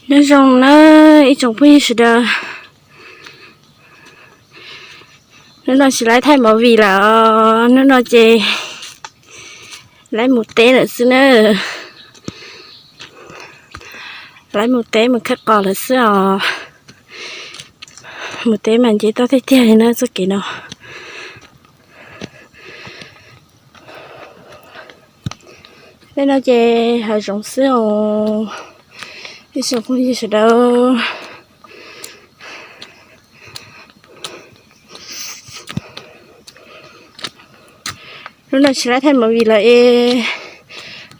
Nyob zoo na ib tsoom phooj ywg sawv daws. Hnub no tsis laib thaij movie lawm, hnub no ces laib mus teb lawm xwb na. Laib mus teb mus khawb qos lawm xwb os. Mus teb mas nce toj tiag tiag li na txoj kev no. Tej no ces hav zoov xwb os, ib tsoom phooj ywg sawv daws. Hnub no tsis laib thaij movie lawm es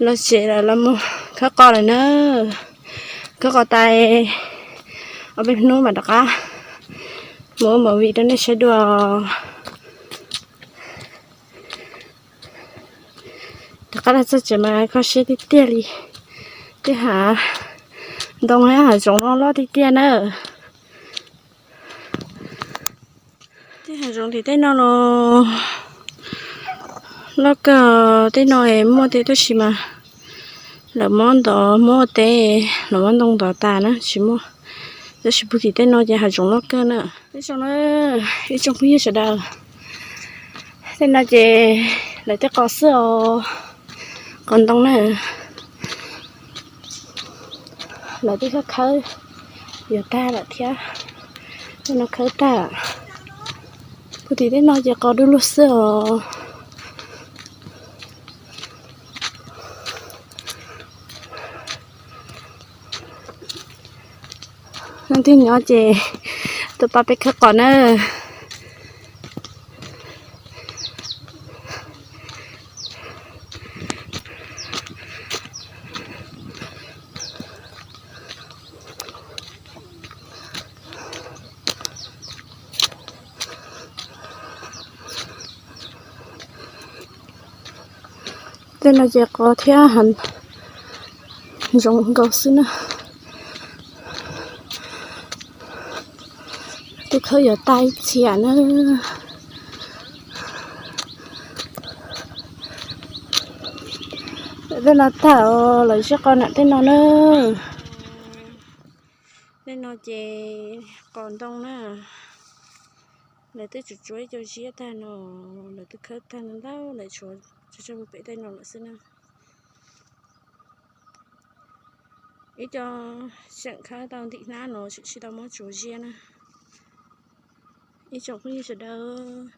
los tsev lawm los mus khawb qos lawm na. Khawb qos tas, ob peb hnub mam rov qab mus ua movie rau nej saib dua. Rov qab los txog tsev mas kho siab tiag tiag li. Tej hav ntoo thiab hav zoov no loj tiag tiag na. Tej hav zoov tim tej no los loj kawg, tej no muaj tej tab sis mas lawv muab ntov muab ua teb, lawv muab ntoo ntov tas na tsis muaj. Tab sis puag tim tej no ces hav zoov loj kawg na. Ib tsoom, ib tsoom phooj ywg sawv daws, tej no ces lawv tej qos xwb os, qos ntoo na. Lawv twb khawb khawb yuav tag lawm thiab. Tej no khawb tag. Puag tim tej no ces qos du lug xwb os. Leej twg nyob ces tuaj pab peb khawb qos na. Tej no ces qos thiab hav zoov nkaus xwb na. Twb khawb yuav tag ib txhia na. Tej no tag os, lawv ziab qos nram tej no na. Tej no ces qos ntoo na. Lawv twb tsuav tsuav ib co ziab tag no, lawv twb khawb tag ntau ntau, lawv tshuav tsawg tsawg puag pem tej no lawm xwb na. Ib co tseem khawb tau ntim hnab no tseem tsis tau muab tsuav ziab na. Ib tsoom phooj ywg sawv daws,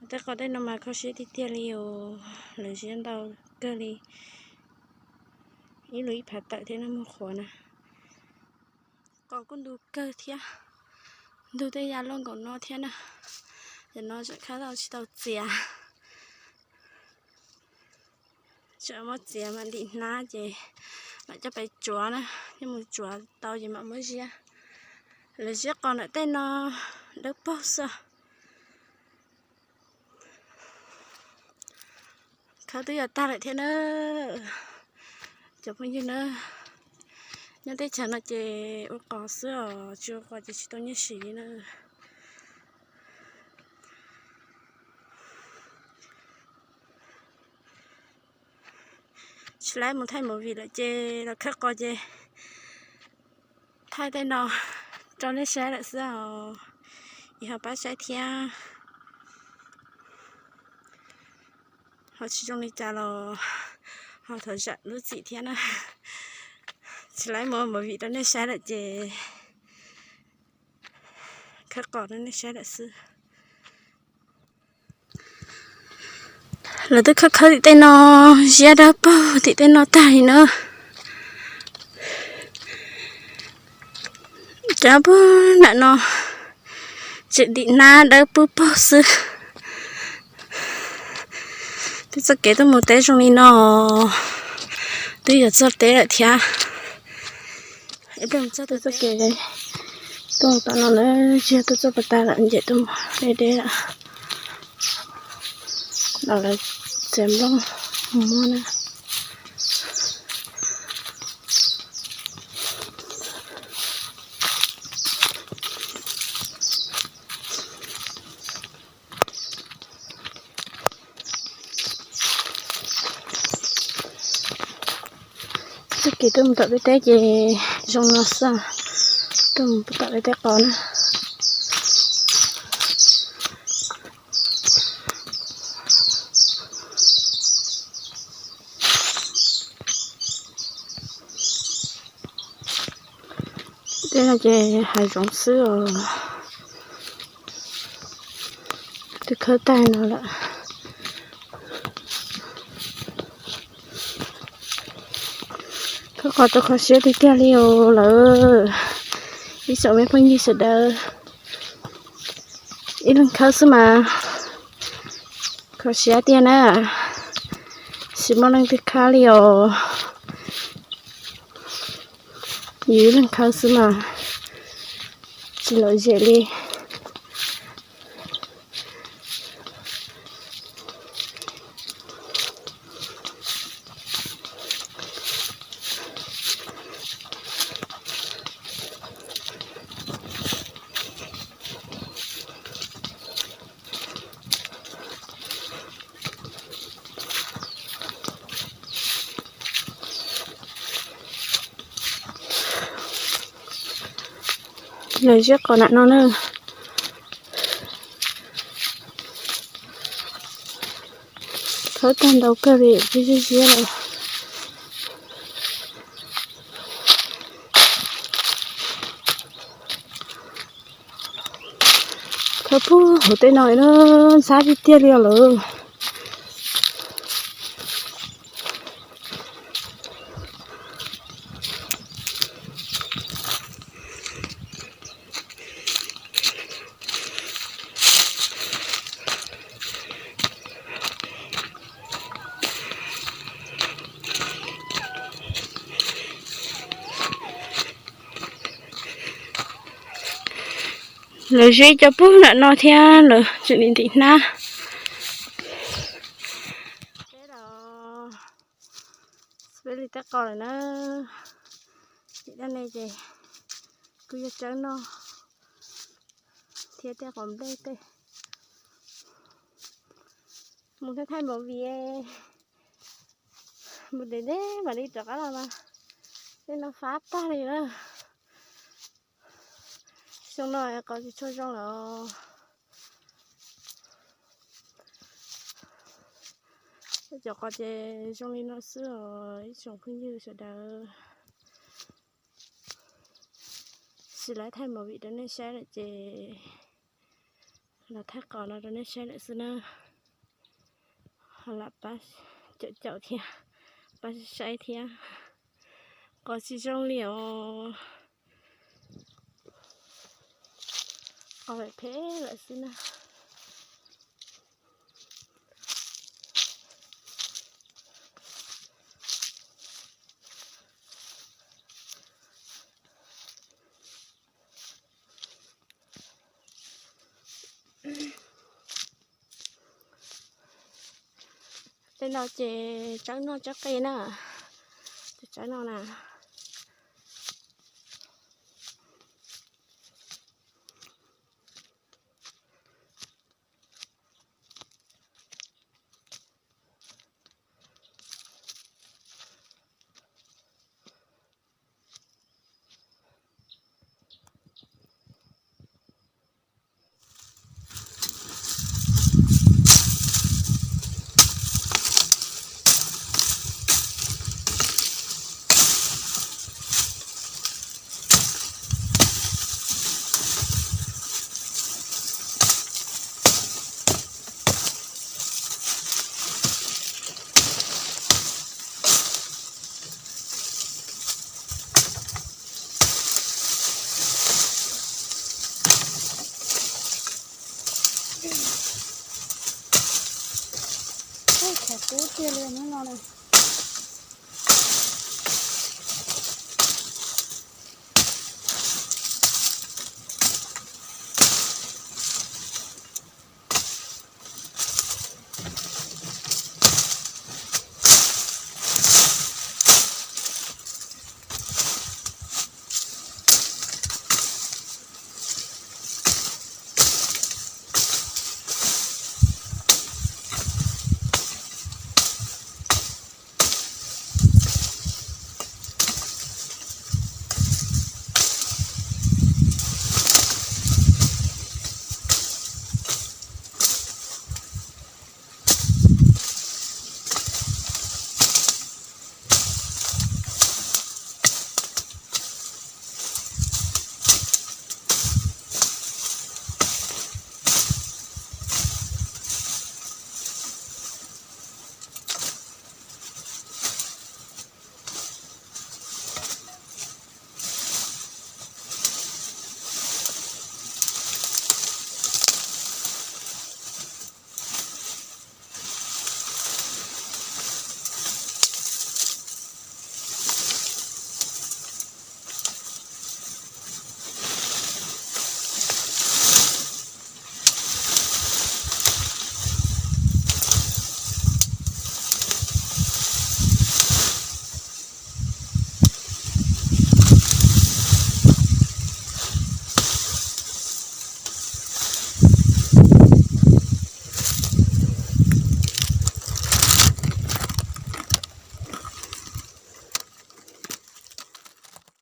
tej qos tej no mas kho siab tiag tiag li os, lawv ziab ntau kawg li. Ib lub ib phav tawm thiab no muag qhuav na. Qos kuj ntug kawg thiab, ntug tej ya loj nkaus no thiab na. Cov no tseem khawb tau tsis tau txiav. Tseem muab txiav mam ntim hnab ces mam coj pais tsuav na, coj mus tsuav tau ces mam muab ziab. Lawv ziab qos ntawm tej no dawb paug xwb. Khawb twb yuav tag lawm thiab na. Cov phooj ywg na, nyob teb chaws no ces ua qos xwb os, tsis ua qos ces tsis tau nyiaj siv li na. Tsis laib mus thaij movie lawm ces los khawb qos ces thaij tej no rau nej saib lawm xwb os. Es ho pab saib thiab. Ho tsis zoo li cas los ho thov zam lub txim thiab na. Tsis laib mus ua movie rau nej saib lawm ces khawb qos rau nej saib lawm xwb. Lawv twb khawb khawb tim tej no, ziab dawb paug tim tej no tag li na. Cov puag nram no tseem ntim hnab dawb puag paug xwb. Twb txoj kev tuaj mus teb zoo li no, twb yuav txog teb lawm thiab. Ib pliag txog twb txoj kev tuaj tom no na, tsis yog tuaj txog pas tag lawm, nce tuaj mus deb deb lawm. Los lawv txiav nplooj mus muab na. Tag kis tuaj mus tom peb teb ces zoo no xwb, tuaj mus tom peb teb qos na. Tej no ces hav zoov xwb os. Twb khawb tag no lawm. Khawb qos rau kho siab tiag tiag li os lawm ib tsoom me phooj ywg sawv daws. Ib leeg khawb xwb mas kho siab tiag na, tsis muaj leej twg khawb li os. Yus ib leeg khawb xwb mas tsis lom zem li. Lawv ziab qos nram no na. Khawb tag ntau kawg li, twb ziab ziab lawm. Khawb puag hauv tej no na, ntxhab tiag tiag li os lawm. Lawv zeb cov puag nram no thiab lawv tseem ntim hnab. Peb los peb li tej qos lawm na. Tim dab ne ces kuj yog tsawb noj thiab tej qos nplej tej. Mus thaij thaij movie, mus ntev ntev mam li rov qab los mas tej no fab tag li na. Xyoo no qos tsis tshua zoo lawm. Cov qos ces zoo li no xwb os ib tsoom phooj ywg sawv daws. Tsis lawv thaij movie rau nej saib lawm ces los thaij qos no rau nej saib lawm xwb na. Ho lam pab caum caum thiab, pab saib thiab. Qos tsis zoo li os. Qos phem lawm xwb na. Tej no ces tsawb noj tsawb qe na. Cov tsawb no na. Khav kub tiag li hnub no na.